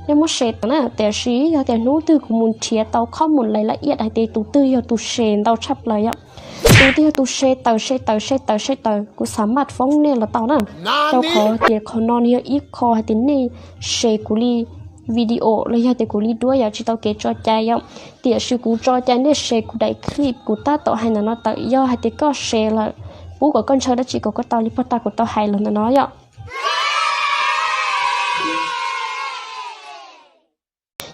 nej muab share tawm na. Tiam sis yog tias hnub twg kuv mus nrhiav tau qhov mus lais la iam hais tias tus twg yog tus share ntau tshaj plaws yom, tus twg yog tus share tawm, share tawm, share tawm, share tawm, kuv xav maj foob nej los tau na. Rau qhov tias qhov no nws yog ib qho hais tias nej share kuv li video los yog tias kuv li duab yom, tsis tau kev tso cai yom. Tiam sis kuv tso cai nej share kuv daim clip kuv tab tom hais ntawm no tawm. Yog hais tias koj share lawm, pub kom koj ntshaw dab tsi kom koj tau li pog tag kuv tau hais los ntawm no yom.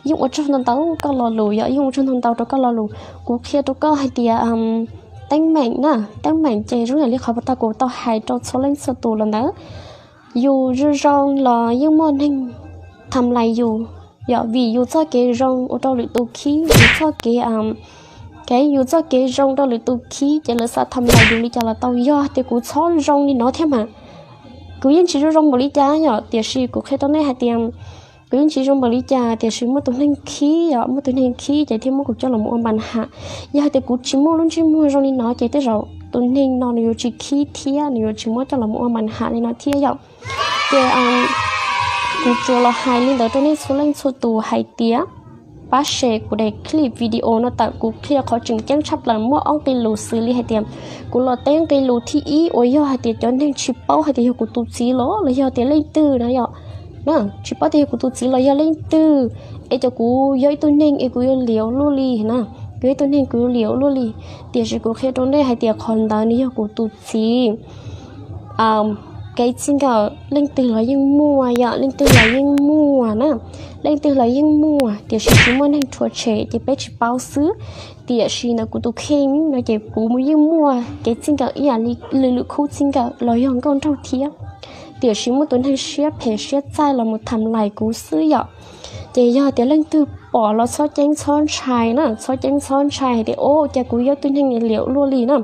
Yeej ua tsaug ntau ntau koj lo lus yom, yeej ua tsaug ntau ntau rau koj lo lus. Kuv qhia rau koj hais tias teeb meem na, teeb meem ces zoo yam li qhov pog tag kuv tau hais rau txhua leej txhua tus los ntawd. Yus zoo zoo los yeej muaj neeg tham lais yus yom, vim yus txoj kev zoo ua rau lwm tus khib, yus txoj kev, kev yus txoj kev zoo rau lwm tus khib ces lawv xav tham lais yus li cas los tau. Yog tias kuv txhob zoo li no thiab mas kuv yeej tsis zoo zoo npaum li cas yom, tiam sis kuv qhia rau nej hais tias kuv yeej tsis zoo npaum li cas, tiam sis muaj tus neeg khib yom, muaj tus neeg khib ces thiaj muab kuv coj los mus ua npa ham. Yog hais tias kuv tsis muaj lub ntsej muag zoo li no ces tej zaum tus neeg no nws yuav tsis khib thiab nws yuav tsis muab coj los mus ua npa ham li no thiab yom. Ces kuv tsuas los hais li ntawd rau nej txhua leej txhua tus hais tias pab share kuv daim clip video no tawm. Kuv qhia qhov tseem ceeb tshaj plaws muaj ob nqe lus xws li hais tias kuv los teb nqe lus thib ib uas yog hais tias cov neeg tsis paub hais tias yog kuv tus txiv los los yog tias leej twg na yom, tsis paub tias yog kuv tus txiv los yog leej twg, es cov kuv yog ib tug neeg es kuv yuav liam ua luaj li na, kuv yog ib tug neeg kuv yuav liam ua luaj li. Tiam sis kuv qhia rau nej hais tias qhov ntawd nws yog kuv tus txiv kev txij nkawm. Leej twg los yeej muaj yom, leej twg los yeej muaj na, leej twg los yeej muaj, tiam sis tsis muaj neeg rhuav tshem ces peb tsis paub xwb. Tiam sis ntawm kuv tus kheej no ces kuv yeej muaj kev txij nkawm ib yam li lwm lwm khub txij nkawm los yog nkauj nraug thiab, tiam sis muaj tus neeg siab phem siab txaij los mus tham lais kuv xwb yom. Ces yog tias leej twg pom los txhob ceeb txhob ntshai na, txhob ceeb txhob ntshai hais tias o cas kuv yog tus neeg liam ua luaj li na.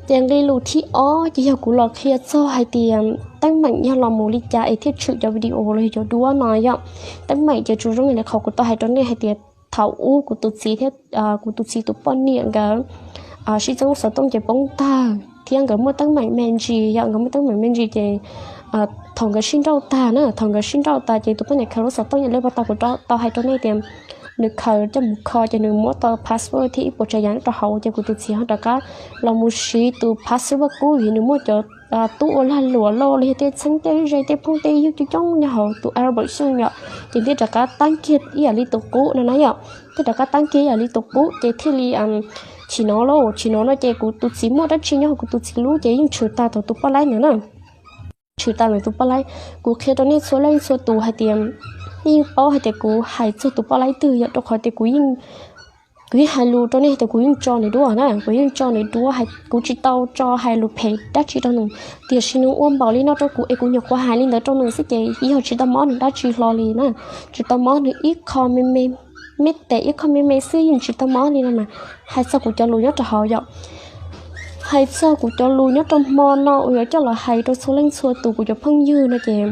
Ces nqe lus thib ob ces yog kuv los qhia txog hais tias teeb meem yog los mus li cas es thiaj tshwm cov video los yog cov duab no yom. Teeb meem ces tsuas zoo li qhov kuv tau hais rau nej hais tias thaum ub kuv tus txiv thiab kuv tus txiv tus poj niam nkawd sib txeeb lub xov tooj ces poob tag thiab nkawd muaj teeb meem me ntsis yom, nkawd muaj teeb meem me ntsis ces thaum nkawd sib nrauj tag na, thaum nkawd sib nrauj tag ces tus poj niam khaws lub xov tooj yam li pog tau kuv tau hais rau nej tias nws khaws coj mus kho ces nws muab tau password thiab ib puas tsav yam nyob rau hauv ces kuv tus txiv ho rov qab los mus siv tus password qub vim nws muaj cov tub ua lag luam loj los yog tej txheeb tej ze tej phooj tej ywg coob coob nyob hauv tus album xyoo yom, ces thiaj rov qab tab kiag ib yam li tus qub no na yom, thiaj rov qab tab kiag ib yam li tus qub ces thiaj li tsis hnov lauj, tsis hnov no ces kuv tus txiv muaj dab tsi nyob hauv kuv tus txiv lub ces yeej tshwm tag thaum tus poj laib ntawd na. Tshwm tag ntawm tus poj laib. Kuv qhia rau nej txhua leej txhua tus hais tias nej yeej paub hais tias kuv hais txog tus poj laib twg yom, rau qhov tias kuv yeej, kuv yeej hais lus rau nej hais tias kuv yeej tso nws duab na, kuv yeej tso nws duab, kuv tsis tau tso hais lus phem dab tsi rau nws, tiam sis nws ua npaum li no rau kuv es kuv nyuam qhuav hais li ntawd rau nws xwb ces yog tsis tau mob nws dab tsi hlo li na, tsis tau mob nws ib qho me me, me tes ib qho me me xwb yeej tsis tau mob li no mas. Hais txog kuv cov lus nyob rau hauv yom, hais txog kuv cov lus nyob rau hmo no uas yuav coj los hais rau txhua leej txhua tus kuv cov phooj ywg no ces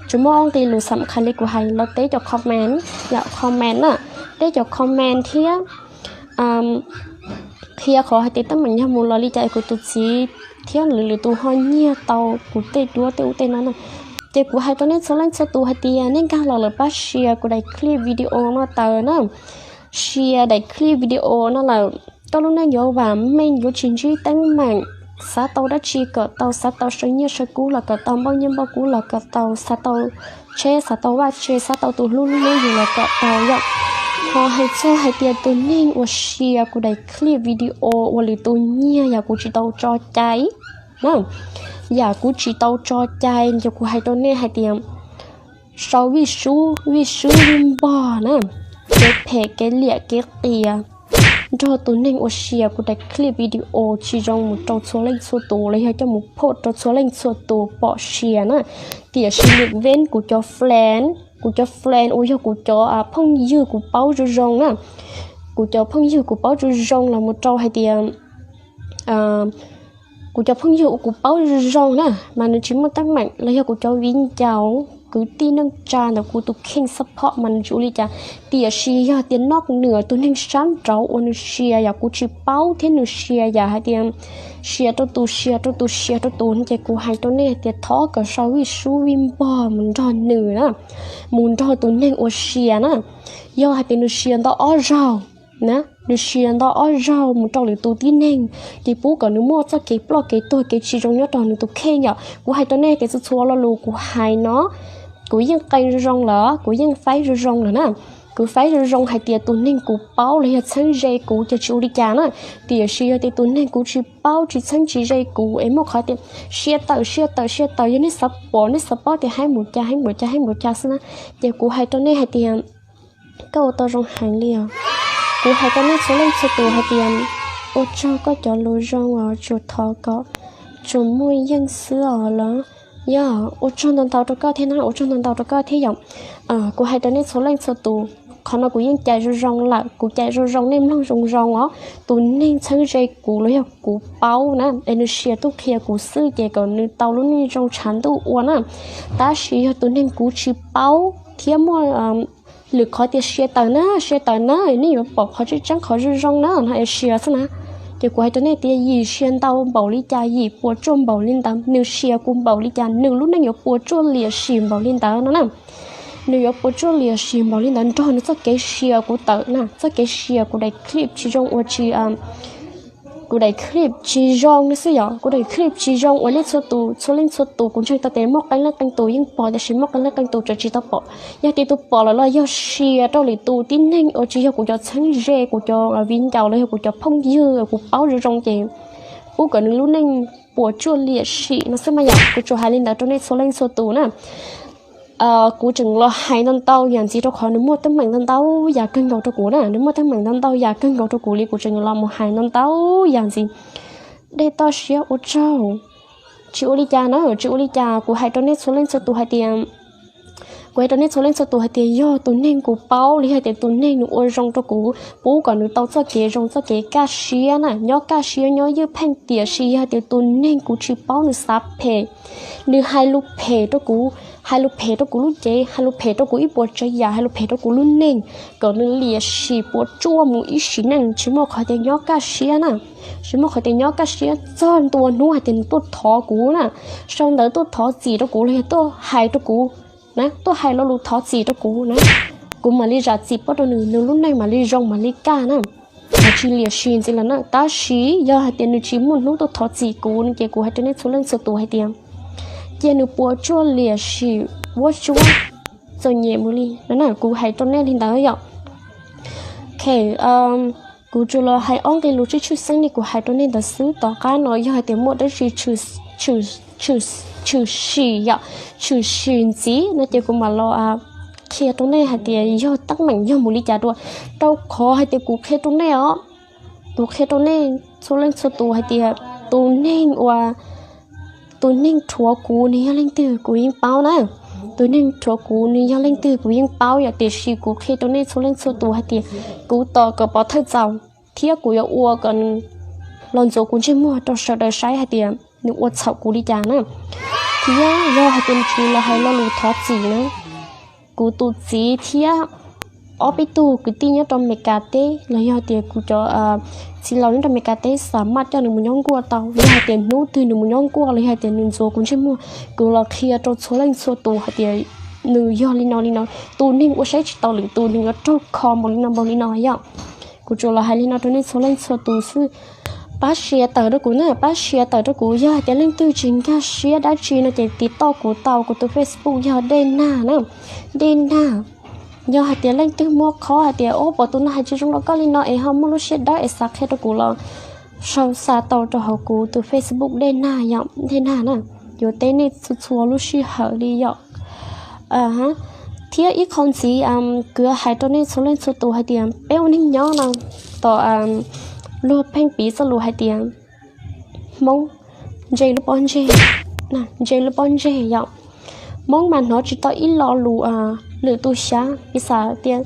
tsuas muaj ob nqe lus xam khais li kuv hais los teb cov comment, yom comment na, teb cov comment thiab qhia qhov hais tias teeb meem yog mus los li cas es kuv tus txiv thiab lwm lwm tus ho nyiag tau kuv tej duab tej ub tej no na. Ces kuv hais rau nej txhua leej txhua tus hais tias nej nkag los lawm pab share kuv daim clip video no tawm na. Share daim clip video no lawm, koj lub neej yuav vam meej, yuav tsis ntsib teeb meem, xav tau dab tsi kom tau, xav tau saw nyiaj saw kub los kom tau, npauj nyiaj npauj kub los kom tau, xav tau tsheb, xav tau vaj tse, xav tau tus hlub hlub yus los kom tau yom. Ho hais txog hais tias tus neeg uas share kuv daim clip video uas lwm tus nyiag yam kuv tsis tau tso cai na, yam kuv tsis tau tso cai ces kuv hais rau nej hais tias sau vij sub vij sub vij npog na, kev phem kev liam kev qias nrog tus neeg uas share kuv daim clip video tsis zoo mus rau txhua leej txhua tus los yog coj mus post rau txhua leej txhua tus pom share na. Tiam sis lwm veb kuv cov friend, kuv cov friend uas yog kuv cov phooj ywg kuv paub zoo zoo na, kuv cov phooj ywg kuv paub zoo zoo los mus rau hais tias kuv cov phooj ywg uas kuv paub zoo zoo na mas nws tsis muaj teeb meem los yog kuv cov viv ncaus, kwv tij neej tsa ntawm kuv tus kheej support mas nws tsis ua li cas. Tiam sis yog tias noj nws tus neeg sab nraud uas nws sia yam kuv tsis paub thiab nws sia yam hais tias sia rau tus sia rau tus sia rau tus ces kuv hais rau nej hais tias thov kom sau vij sub vij npog mus nrog nws na, mus nrog tus neeg uas sia na. Yog hais tias nws sia ntau ob zaug na, nws sia ntau ob zaug mus rau lwm tus tib neeg, ces pub kom nws muaj txoj kev ploj kev tuag kev tsis zoo nyob rau nws tus kheej yom. Kuv hais rau nej tias txhua txhua lo lus kuv hais no, kuv yeej qee zoo zoo lawm, kuv yeej faib zoo zoo lawm na. Kuv faib zoo zoo hais tias tus neeg kuv paub los yog txheeb ze kuv ces tsis ua li cas na. Tiam sis yog tias tus neeg kuv tsis paub tsis txheeb tsis ze kuv es muaj qhov tias sia tawm sia tawm sia tawm yog nej xav pom nej xav paub tias haib npaum cas haib npaum cas haib npaum cas xwb na, ces kuv hais rau nej hais tias koj ua tau zoo heev li os. Kuv hais rau nej txhua leej txhua tus hais tias ua tsaug koj cov lus zoo os, tsuas thov kom tsuas muaj yeej xwb os lawm. Yog ua tsaug ntau ntau rau koj thiab na, ua tsaug ntau ntau rau koj thiab yom. Kuv hais rau nej txhua leej txhua tus, qhov no kuv yeej cais zoo zoo lawm, kuv cais zoo zoo nej mloog zoo zoo os. Tus neeg txheeb ze kuv los yog kuv paub na es nws sia tuaj qhia kuv xwb ces kom nws tau lub neej zoo tshav ntuj ua na. Tab sis yog tus neeg kuv tsis paub thiab muaj lwm qhov tias sia tawm na sia tawm na, nej yuav pom qhov tseeb tseeb qhov zoo zoo na no es sia xwb na. Ces kuv hais rau nej tias yim sia ntau npaum li cas yim puas tsuaj npaum li ntawd, nws sia kuv npaum li cas nws lub neej yuav puas tsuaj liam sim npaum li ntawd no na. Nws yuav puas tsuaj liam sim npaum li ntawd nrog nws txoj kev sia kuv tawm na, txoj kev sia kuv daim clip tsis zoo ua tsis kuv daim clip tsis zoo no xwb yom, kuv daim clip tsis zoo uas nej txhua tus txhua leej txhua tus kuv ntseeg tau tias muaj qee leej qee tus yeej pom tiam sis muaj qee leej qee tus tseem tsis tau pom. Yog tias tus pom lawm los yog sia rau lwm tus tib neeg uas tsis yog kuv cov txheeb ze kuv cov viv ncaus los yog kuv cov phooj ywg kuv paub zoo zoo ces pub kom nws lub neej puas tsuaj liam sim no xwb mas yom. Kuv tsuas hais li ntawd rau nej txhua leej txhua tus na. Kuv tseem los hais ntau ntau yam ntxiv rau qhov nws muaj teeb meem ntau ntau yam kawg nkaus rau kuv na, nws muaj teeb meem ntau ntau yam kawg nkaus rau kuv li kuv tseem los mus hais ntau ntau yam ntxiv. Dej toj siab ua tsaug. Tsis ua li cas na, tsis ua li cas, kuv hais rau nej txhua leej txhua tus hais tias kuv hais rau nej txhua leej txhua tus hais tias yog tus neeg kuv paub los yog tias tus neeg nws ua zoo rau kuv, pub kom nws tau txoj kev zoo txoj kev kaj siab na, nyob kaj siab nyob ywj pheej. Tiam sis yog tias tus neeg kuv tsis paub nws xav phem, nws hais lus phem rau kuv, hais lus phem rau kuv lub cev, hais lus phem rau kuv ib puas tsav yam, hais lus phem rau kuv lub neej, kom nws liam sim puas tsuaj mus ib sim neej, tsis muaj qhov tias nyob kaj siab na. Tsis muaj qhov tias nyob kaj siab txog ntua hnub hais tias nws tuaj thov kuv na, sau ntawv tuaj thov txim rau kuv los yog tuaj hais rau kuv na, tuaj hais lo lus thov txim rau kuv na, kuv mam li zam txim pub rau nws, nws lub neej mam li zoo mam li kaj na. Nws tsis liam sim ntxiv lawm na. Tab sis yog hais tias nws tsis muaj hnub tuaj thov txim kuv no ces kuv hais rau nej txhua leej txhua tus hais tias cia nws puas tsuaj liam sim vuab tsuab txom nyem mus li no na, kuv hais rau nej li ntawd yom. Ok, kuv tsuas los hais ob nqe lus tshwj tshwj xeeb li kuv hais rau nej ntawd xwb. Tom qab no yog hais tias muaj dab tsi tshwm sim yom, tshwm sim ntxiv no ces kuv mam los qhia rau nej hais tias yog teeb meem yog mus li cas dua, rau qhov hais tias kuv qhia rau nej os, kuv qhia rau nej txhua leej txhua tus hais tias tus neeg uas tus neeg rhuav kuv nws yog leej twg kuv yeej paub na. Tus neeg rhuav kuv nws yog leej twg kuv yeej paub yom, tiam sis kuv qhia rau nej txhua leej txhua tus hais tias kuv tos kom pov thawj txaus thiab kuv yuav ua kom nws los ntxuav kuv ntsej muag rau sawv daws saib hais tias nws ua txhaum kuv li cas na. Thiab yog hais tias nws tsis los hais lo lus thov txim na, kuv tus txiv thiab ob peb tug kwv tij nyob rau Meskas teb los yog tias kuv cov txiv laus nyob rau Meskas teb xam maj coj nws mus nyob nkuaj tau. Yog hais tias hnub twg nws mus nyob nkuaj los yog hais tias nws ntxuav kuv ntsej muag, kuv los qhia rau txhua leej txhua tus hais tias nws yog li no li no, tus neeg ua saib tsis taus lwm tus nws yuav raug kho npaum li no npaum li no yom. Kuv tsuas los hais li no rau nej txhua leej txhua tus xwb. Pab share tawm rau kuv na, pab share tawm rau kuv. Yog hais tias leej twg tsis nkag siab dab tsi no ces tiv toj kuv tau, kuv tus Facebook yog Dej Nag na, Dej Nag. Yog hais tias leej twg muab khob hais tias o puas tus no hais tsis zoo rau koj li no es ho muaj lub siab dawb es xav qhia rau kuv los sau xa tau rau hauv kuv tus Facebook Dej Nag yom, Dej Nag na. Yuav teb nej txhua txhua lub sij hawm li yom. Thiab ib qho ntxiv kuv hais rau nej txhua leej txhua tus hais tias peb ua neeg nyob no, tom luag pheej piv txoj lus hais tias Hmoob ntse lub pob ntseg, ntse lub pob ntseg yom. Hmoob mas hnov tsis tau ib lo lus lwm tus xyav, piv xam tias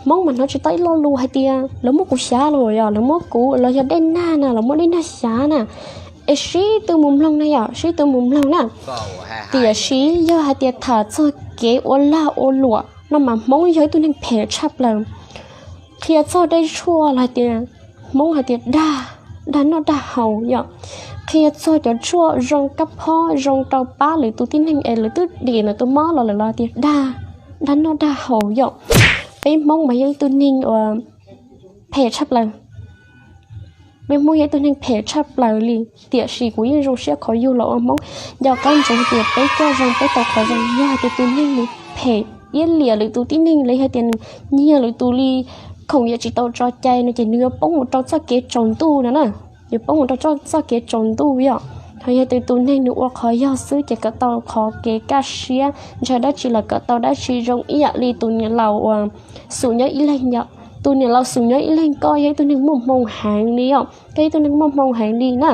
Hmoob mas hnov tsis tau ib lo lus hais tias lawv muab kuv xyav los yog lawv muab kuv los yog Dej Nag na, lawv muab Dej Nag xyav na. Sib tw mus mloog na yom, sib tw mus mloog na. Tiam sis yog hais tias tham txog kev ua lag ua luam no mas Hmoob yog ib tug neeg phem tshaj plaws. Qhia txog dej tshuaj los hais tias, Hmoob hais tias dag, dag noj dag haus yom. Qhia txog cov tshuaj zoo kab phob zoo rau pab lwm tus tib neeg es lawv twb dim lawm tus mob los lawm los tias dag, dag noj dag haus yom. Peb Hmoob mas yog ib tug neeg uas phem tshaj plaws. Peb Hmoob yog ib tug neeg phem tshaj plaws li, tiam sis kuv yeej zoo siab qhov yug los ua Hmoob. Nco qab ntsoov tias peb coj zoo peb tau qhov zoo, yog hais tias tus neeg nws phem iab liam lwm tus tib neeg los yog tias nws nyiag lwm tus li khoom yuav tsis tau tso cai no ces nws yuav poob mus rau txoj kev tsaus ntuj no na. Yuav poob mus rau txoj kev tsaus ntuj yom. Ho yog tias tus neeg nws ua qhov yog xwb ces kom tau qhov kev kaj siab, ntshaw dab tsi los kom tau dab tsi zoo ib yam li tus niam laus uas Xum Nyob Ib Leeg yom. Tus niam laus Xum Nyob Ib Leeg, koj yog ib tug neeg muaj hmoo heev li yom, koj yog ib tug neeg muaj hmoo heev li na.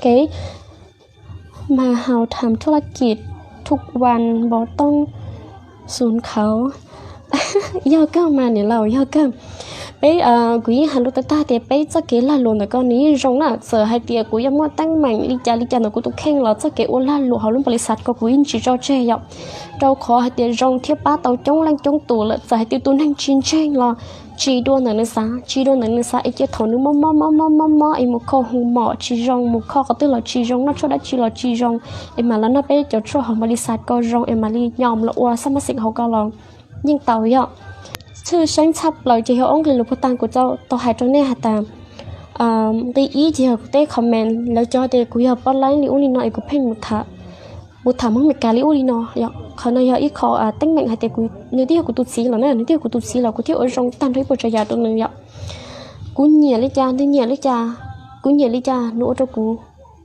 Kev mas hau tham thuj laj kis thuk wan npov tooj xun khauv. Yog kawg mas niam laus, yog kawg. Peb, kuv yeej hais lus tag tag tias peb txoj kev lag luam ntawm ko nws yeej zoo na. Txawm hais tias kuv yuav muaj teeb meem li cas li cas ntawm kuv tus kheej los txoj kev ua lag luam hauv lub npau li xav ko kuv yeej tsis tso tseg yom. Rau qhov hais tias zoo thiab pab tau coob leej coob tus lawm, txawm hais tias tus neeg tsis ntseeg los tsis dua ntawm nws xav, tsis dua ntawm nws xav es cia thaum nws mob mob mob mob mob mob es mus kho hu mom tsis zoo, mus kho qhov twg los tsis zoo, noj tshuaj dab tsi los tsis zoo, es mam los noj peb cov tshuaj hauv npau li xav ko zoo es mam li nyom los ua xab mab xeem hauv ko los yeej tau yom. Tshwj xeeb tshaj plaws ces yog ob nqe lus puag ta kuv tau hais rau nej has tas, nqe ib ces yog kuv teb comment lawv cov tias kuv yog poj laib li ub li no es kuv pheej mus tham, mus tham Hmoob Meskas li ub li no yom. Qhov no yog ib qho teeb meem hais tias nws twb yog kuv tus txiv lawm na, nws twb yog kuv tus txiv los kuv thiaj ua zoo tag nrho ib puas tsav yam rau nws yom. Kuv nyiam li cas nws nyiam li cas, kuv nyiam li cas nws ua rau kuv,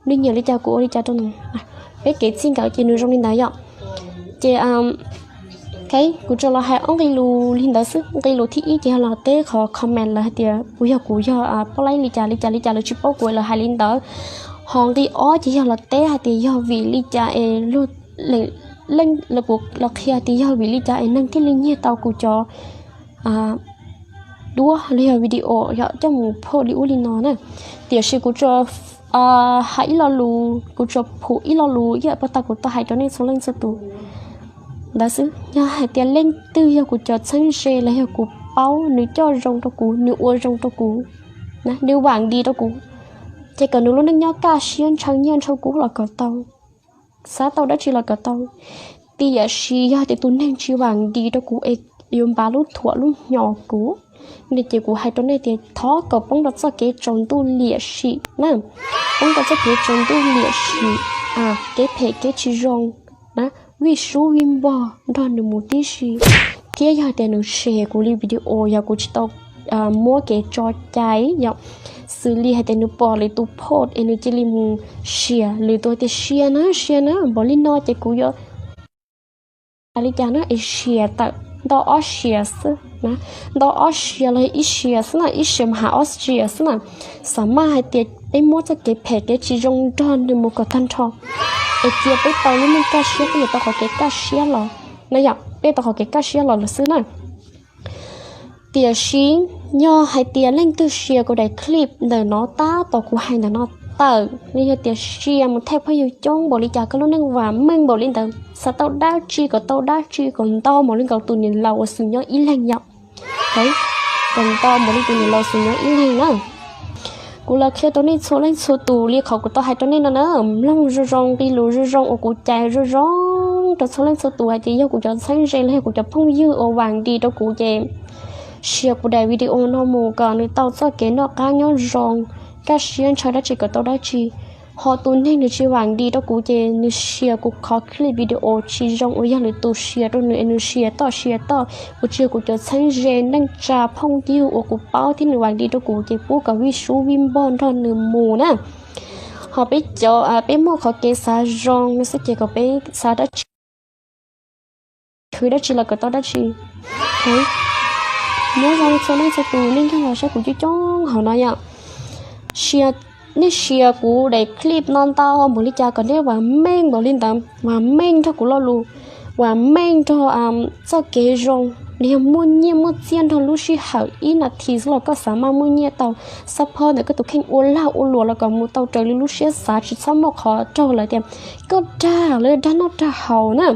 nws nyiam li cas kuv ua li cas rau nws. Peb kev txij nkawm ces nws zoo li ntawd yom. Ces kuv tsuas los hais ob nqe lus li ntawd xwb. Nqe lus thib ib ces yog los teb qhov comment lawv hais tias kuv yog, kuv yog poj laib li cas li cas li cas, lawv tsis paub kuv lawv hais li ntawd. Ho nqe ob ces yog los teb hais tias yog vim li cas es luag, leej, kuv los qhia tias yog vim li cas es neeg thiaj li nyiag tau kuv cov duab los yog video yom coj mus phoj li ub li no na. Tiam sis kuv tsuas hais ib lo lus, kuv tsuas phum ib lo lus ib yam puag ta kuv tau hais rau nej txhua leej txhua tus ntawd xwb. Yog hais tias leej twg yog kuv cov txheeb ze los yog kuv paub nws coj zoo rau kuv, nws ua zoo rau kuv, nws vam nti rau kuv, ces kom nws lub neej nyob kaj siab ntshaw nyiaj ntshaw kub los kom tau, xav tau dab tsi los kom tau. Tiam sis yog tias tus neeg tsis vam nti rau kuv es yuav npav lub thuam lub hnyo kuv, ces kuv hais rau nej tias thov kom poob rau txoj kev tsaus ntuj liam sim na, poob rau txoj kev tsaus ntuj liam sim, kev phem kev tsis zoo na, vij sub vij npog nrog nws mus tib si. Thiab yog tias nws share kuv li video yog kuv tsis tau muab kev tso cai yom, xws li hais tias nws pom lwm tus post es nws cia li mus share, lwm tus tias share na, share na npaum li no ces kuv yuav hais li cas na es share tawm nto ob share xwb na, nto ob share los ib share xwb na, ib share mus hais ob share xwb na. Xam maj hais tias peb muab txoj kev phem kev tsis zoo nrog nws mus kom tag nrho, es cia peb tau lub neej kaj siab, peb yuav tau qhov kev kaj siab los na yom, peb tau qhov kev kaj siab los lawm xwb na. Tiam sis yog hais tias leej twg share kuv daim clip ntawm no tab tom kuv hais ntawm no tawm, los yog tias share mus thaij phooj ywg coob npaum li cas, koj lub neej vam meej npaum li ntawd, xav tau dab tsi kom tau dab tsi kom ntau npaum li nkaus tus niam laus uas Xum Nyob Ib Leeg yom, kom ntau npaum li tus niam laus Xum Nyob Ib Leeg na. Kuv los qhia rau nej txhua leej txhua tus li qhov kuv tau hais rau nej no na, mloog zoo zoo, nqe lus zoo zoo uas kuv cais zoo zoo rau txhua leej txhua tus hais tias yog kuv cov txheeb ze los yog kuv cov phooj ywg uas vam nti rau kuv ces share kuv daim video no mus kom nws tau txoj kev noj qab nyob zoo, kaj siab ntshaw dab tsi kom tau dab tsi. Ho tus neeg nws tsis vam nti rau kuv ces nws share kuv qhov clip video tsis zoo uas yog lwm tus share rau nws es nws share toj share toj, uas tsis yog kuv cov txheeb ze neej tsa phooj ywg uas kuv paub thiab nws vam nti rau kuv ces pub kom vij sub vij npog nrog nws mus na. Ho peb cov, peb muaj qhov kev xav zoo no xwb ces kom peb xav dab tsi, khwv dab tsi los kom tau dab tsi. Nyob zoo txhua leej txhua tus, nej nrog los saib kuv coob coob hauv no yom. Share, nej share kuv daim clip no ntau npaum li cas kom nej vam meej npaum li ntawd, vam meej nrog kuv lo lus, vam meej nrog txoj kev zoo los yog muaj nyiaj muaj txiaj nrog lub sij hawm ib nas this xwb los koj xav mas muaj nyiaj tau, xab phob ntawm koj tus kheej ua lag ua luam los kom mus tau raws li lub siab xav, tsis txhob muaj qhov raug lawm tias koj dag lawv dag noj dag haus na.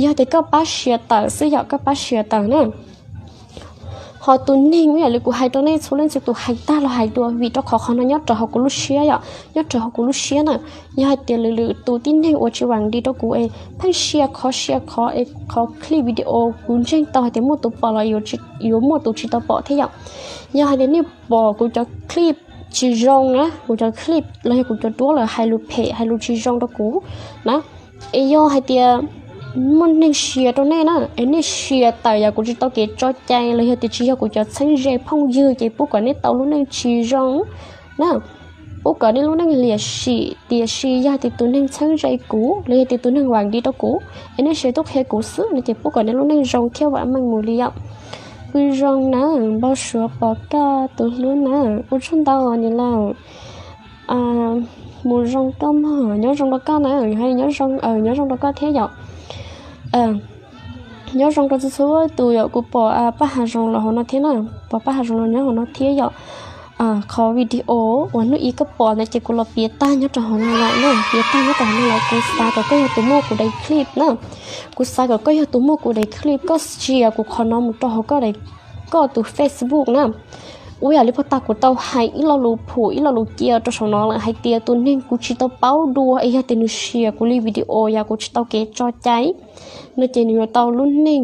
Yog tias koj pab share tawm xwb yom, koj pab share tawm na. Ho tus neeg ib yam li kuv hais rau nej txhua leej txhua tus hais tag los hais dua, vim rau qhov qhov no nyob rau hauv kuv lub siab yom, nyob rau hauv kuv lub siab na. Yog hais tias lwm lwm tus tib neeg uas tsis vam li rau kuv es pheej share qhov share qhov es qhov clip video kuv ntseeg tau hais tias muaj tus pom los yuav muaj tus tsis tau pom thiab yom. Yog hais tias nej pom kuv cov clip tsis zoo na, kuv cov clip los yog kuv cov duab lawm hais lus phem hais lus tsis zoo rau kuv na, es yog hais tias muaj neeg share rau nej na, es nej share tawm yam kuv tsis tau kev tso cai los yog tias tsis yog kuv cov txheeb ze phooj ywg ces pub kom nej tau lub neej tsis zoo na, pub kom nej lub neej liam sim. Tiam sis yog tias tus neeg txheeb ze kuv los yog tias tus neeg vam li rau kuv es nej share tuaj qhia kuv xwb no ces pub kom nej lub neej zoo thiab vam meej mus li yom. Kuv zoo na, npau suav pom koj tus hlub na, ua tsaug ntau niam laus. Mus zoo koj mog, nyob zoo rau koj na, nyob zoo, nyob zoo rau koj thiab yom. Nyob zoo rau txhua txhua tus yom, kuv pom Paj Hav Zoov los hauv no thiab na, pom Paj Hav Zoov los nyob hauv no thiab yom. Qhov video uas hnub ib koj pom ntawd ces kuv los piav tag nyob rau hauv no lawm na, piav tag nyob rau hauv no lawm, kuv xav kom koj yog tus muaj kuv daim clip na. Kuv xav kom koj yog tus muaj kuv daim clip, koj share kuv qhov no mus rau hauv koj tus Facebook na. Ua yam li puag ta kuv tau hais ib lo lus phum ib lo lus cia rau saum no lawm hais tias tus neeg kuv tsis tau paub dua es yog tias nws share kuv li video yam kuv tsis tau kev tso cai no ces nws yuav tau lub neej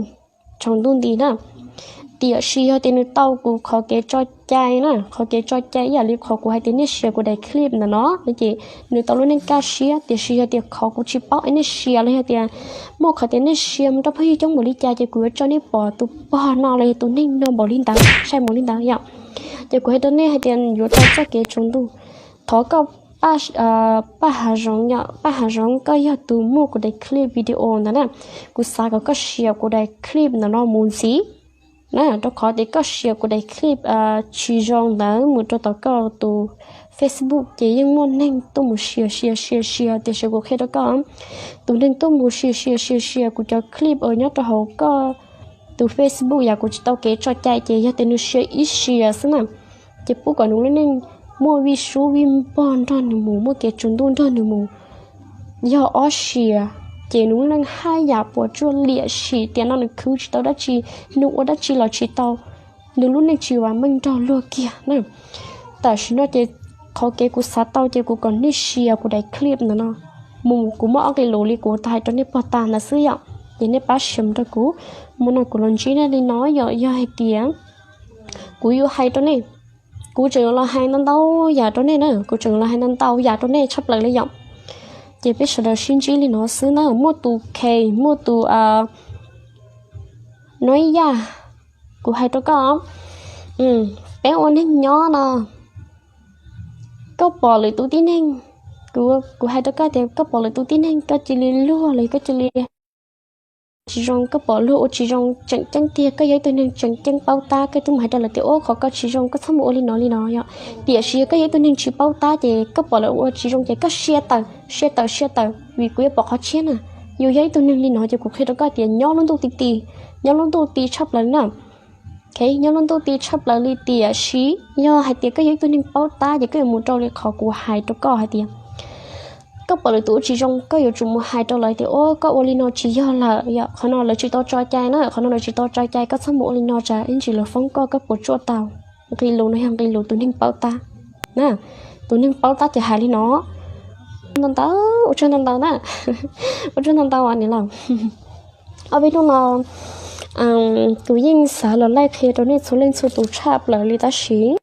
tsaus ntuj nti na. Tiam sis yog tias nws tau kuv qhov kev tso cai na, qhov kev tso cai ib yam li qhov kuv hais tias nej share kuv daim clip ntawm no no ces nws tau lub neej kaj siab. Tiam sis yog tias qhov kuv tsis paub es nej share los yog tias muaj qhov tias nej share mus rau phooj ywg coob npaum li cas ces kuv yuav tso nej pom tus pog no los yog tus neeg no npaum li ntawd, sai npaum li ntawd yom. Ces kuv hais rau nej hais tias yuav tau txoj kev tsaus ntuj. Thov koj Paj Hav Zoov yom, Paj Hav Zoov, koj yog tus muaj kuv daim clip video ntawd na. Kuv xav kom koj share kuv daim clip ntawm no mus ntxiv na, rau qhov tias koj share kuv daim clip tsis zoo ntawd mus rau tom koj tus Facebook ces yeej muaj neeg tuaj mus share share share share, tiam sis kuv qhia rau koj, tus neeg tuaj mus share share share share kuv cov clip uas nyob rau hauv koj tus Facebook yam kuv tsis tau kev tso cai ces yog tias nws share ib share xwb na, ces pub kom nws lub neej muaj vij sub vij npog nrog nws mus, muaj kev tsaus ntuj nrog nws mus. Yog ob share ces nws lub neej haj yam puas tsuaj liam sim tias no nws khwv tsis tau dab tsi, nws ua dab tsi los tsis tau, nws lub neej tsis vam meej nrog luag kiag na. Tam sim no ces qhov kev kuv xav tau ces kuv kom nej share kuv daim clip ntawm no mus, kuv muaj ob nqe lus li kuv tau hais rau nej puag ta ntawd xwb yom, ces nej pab share mus rau kuv. Hmo no kuv los ntsib nej li no yom, yog hais tias kuv yuav hais rau nej, kuv tseem yuav los hais ntau ntau yam rau nej na, kuv tseem yuav los hais ntau ntau yam rau nej tshaj plaws li yom. Ces peb sawv daws sib ntsib li no xwb na, muaj tus khe, muaj tus no ib yam. Kuv hais rau koj, peb ua neeg nyob no, koj pom lwm tus tib neeg, kuv hais rau koj tias koj pom lwm tus tib neeg koj cia li luag los koj cia li tsis zoo, koj pom luag ua tsis zoo, tseem ceeb tiag koj yog ib tug neeg tseem ceeb paub tab, koj twb mus hais rau lawv tias ua qhov koj tsis zoo, koj txhob mus ua li no li no yom. Tiam sis yog koj yog ib tug neeg tsis paub tab ces koj pom lawv ua tsis zoo ces koj share tawm, share tawm, share tawm, vim kuv yuav pom qhov tshiab na. Yus yog ib tug neeg li no ces kuv qhia rau koj tias nyob lub ntuj ti ti, nyob lub ntuj ti tshaj plaws na. Nyob lub ntuj ti tshaj plaws li, tiam sis yog hais tias koj yog ib tug neeg paub tab ces koj yuav mus rau li qhov kuv hais rau koj hais tias koj pom lwm tus ua tsis zoo, koj yuav tsum mus hais rau lawv tias ua koj ua li no tsis yog lawm yom, qhov no lawv tsis tau tso cai na, qhov no lawv tsis tau tso cai, koj txhob mus ua li no tsam ib ntsis lawv foob koj, koj puas tsuaj tau. Nqe lus no yog nqe lus tus neeg paub tab na, tus neeg paub tab ces hais li no. Ntau ntau, ua tsaug ntau ntau na, ua tsaug ntau ntau niam laus. Ob peb hnub no kuv yeej xav los laij qhia rau nej txhua leej txhua tus tshaj plaws li tab sis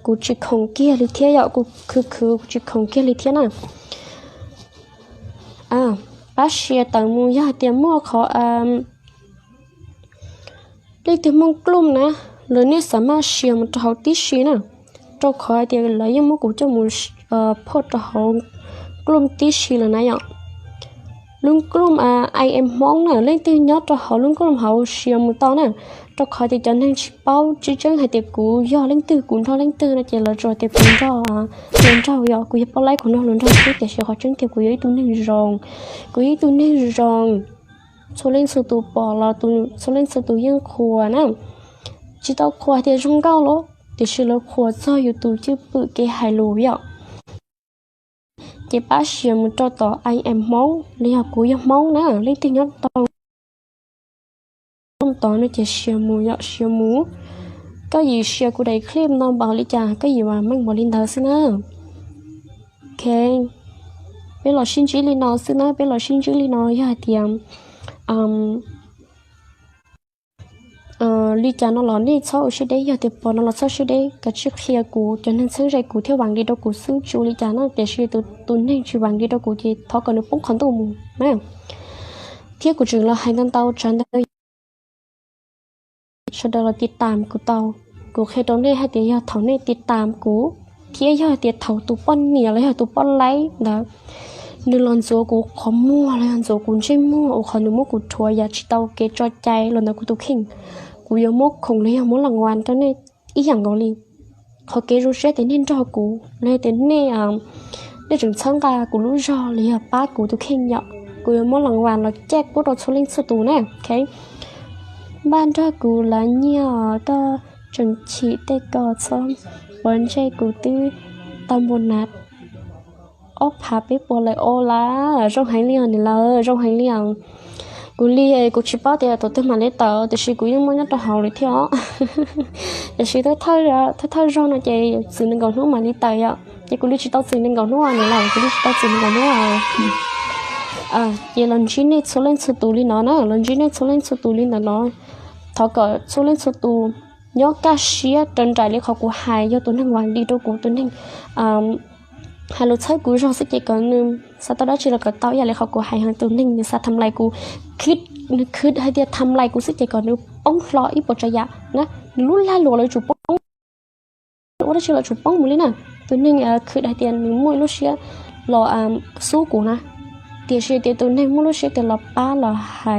kuv tsis khoom kiag li thiab yom, kuv khwv khwv kuv tsis khoom kiag li thiab na. Pab share tawm mus yog hais tias muaj qhov leej twg muaj group na, lawv nej xav maj share mus rau hauv tib si na, rau qhov hais tias lawv yeej muab kuv coj mus phoj rau hauv group tib si lawm na yom. Lub group I am Hmoob na, leej twg nyob rau hauv lub group hauv share mus tau na, rau qhov tias cov neeg tsis paub tseeb tseeb hais tias kuv yog leej twg kuv nrog leej twg no ces lawv tsuas tias kuv nrog hluas nraug yom, kuv yog poj laib kuv nrog hluas nraug xwb, tiam sis qhov tseeb tiag kuv yog ib tug neeg zoo, kuv yog ib tug neeg zoo. txhua leej txhua tus pom los txhua leej txhua tus yeej qhuas na. Tsis tau qhuas tias zoo nkauj los, tiam sis lawv qhuas txog yus tus cwj pwm kev hais lus yom. Ces pab share mus rau tom I am Hmoob, los yog kuv yog Hmoob na, leej twg nyob tau tod no ces share mus yom, share mus. Koj yim share kuv daim clip no npaum li cas koj yim vam meej npaum li ntawd xwb na. Ok, peb los sib ntsib li no xwb na, peb los sib ntsib li no, yog hais tias li cas no los nej txhob ua siab deb, yog tias pom no los txhob siab deb, kav tsij qhia kuv, cov neeg txheeb ze kuv thiab vam li rau kuv xwb, tsis ua li cas na. Tiam sis tus, tus neeg tsis vam li rau kuv ces thov kom nws poob qhov ntuj mus na. Thiab kuv tseem los hais ntau ntau tsam ntawd sawv daws los tiv tam kuv tau. Kuv qhia rau nej hais tias yog thaum nej tiv tam kuv, thiab yog tias thaum tus poj niam los yog tus poj laib ntawd nws los ntxuav kuv qhov muag los yog ntxuav kuv ntsej muag, ua qhov nws muab kuv rhuav yam tsis tau kev tso cai los ntawm kuv tus kheej, kuv yuav muab khoom los yog muab las vas rau nej ib yam nkaus li. Qhov kev zoo siab tias nej nrog kuv los yog tias nej, nej tseem txhawb nqa kuv lub zog los yog pab kuv tus kheej yom, kuv yuav muab las vas los caij pub rau txhua leej txhua tus na. Ok, npaj nrog kuv lawv nyiaj os, koj tseem chim tej ko txhob ua ntsej, kuv twb tau npua nas ob phav peb puas lawm os lawm. Zoo heev li os niam lawv, zoo heev li os. Kuv li, kuv tsis paub tias tus twg mam li tawm tiam sis kuv yeej muaj nyob rau hauv lawm thiab os. Tiam sis thawj thawj zaug no ces txwm nees nkaum hnub mam li tawm yom, ces kuv li tsis tau txwm nees nkaum hnub niam lawv, kuv li tsis tau txwm nees nkaum hnub. Ces los ntsib nej txhua leej txhua tus li no na, los ntsib nej txhua leej txhua tus li ntawm no. Thov kom txhua leej txhua tus nyob kaj siab raws nraim li qhov kuv hais, yog tus neeg vam li rau kuv, tus neeg hais lus txhawb kuv zog xwb ces kom nws xav tau dab tsi los kom tau ib yam li qhov kuv hais, hos tus neeg nws xav tham lais kuv, nws khwv hais tias tham lais kuv xwb ces kom nws poob hlo ib puas tsav yam na, nws lub lag luam los yuav tsum poob, ua dab tsi los tsum poob mus li na. Tus neeg khwv hais tias nws muaj ib lub siab los xub kuv na, tiam sis tias tus neeg muaj lub siab tias los pab los hais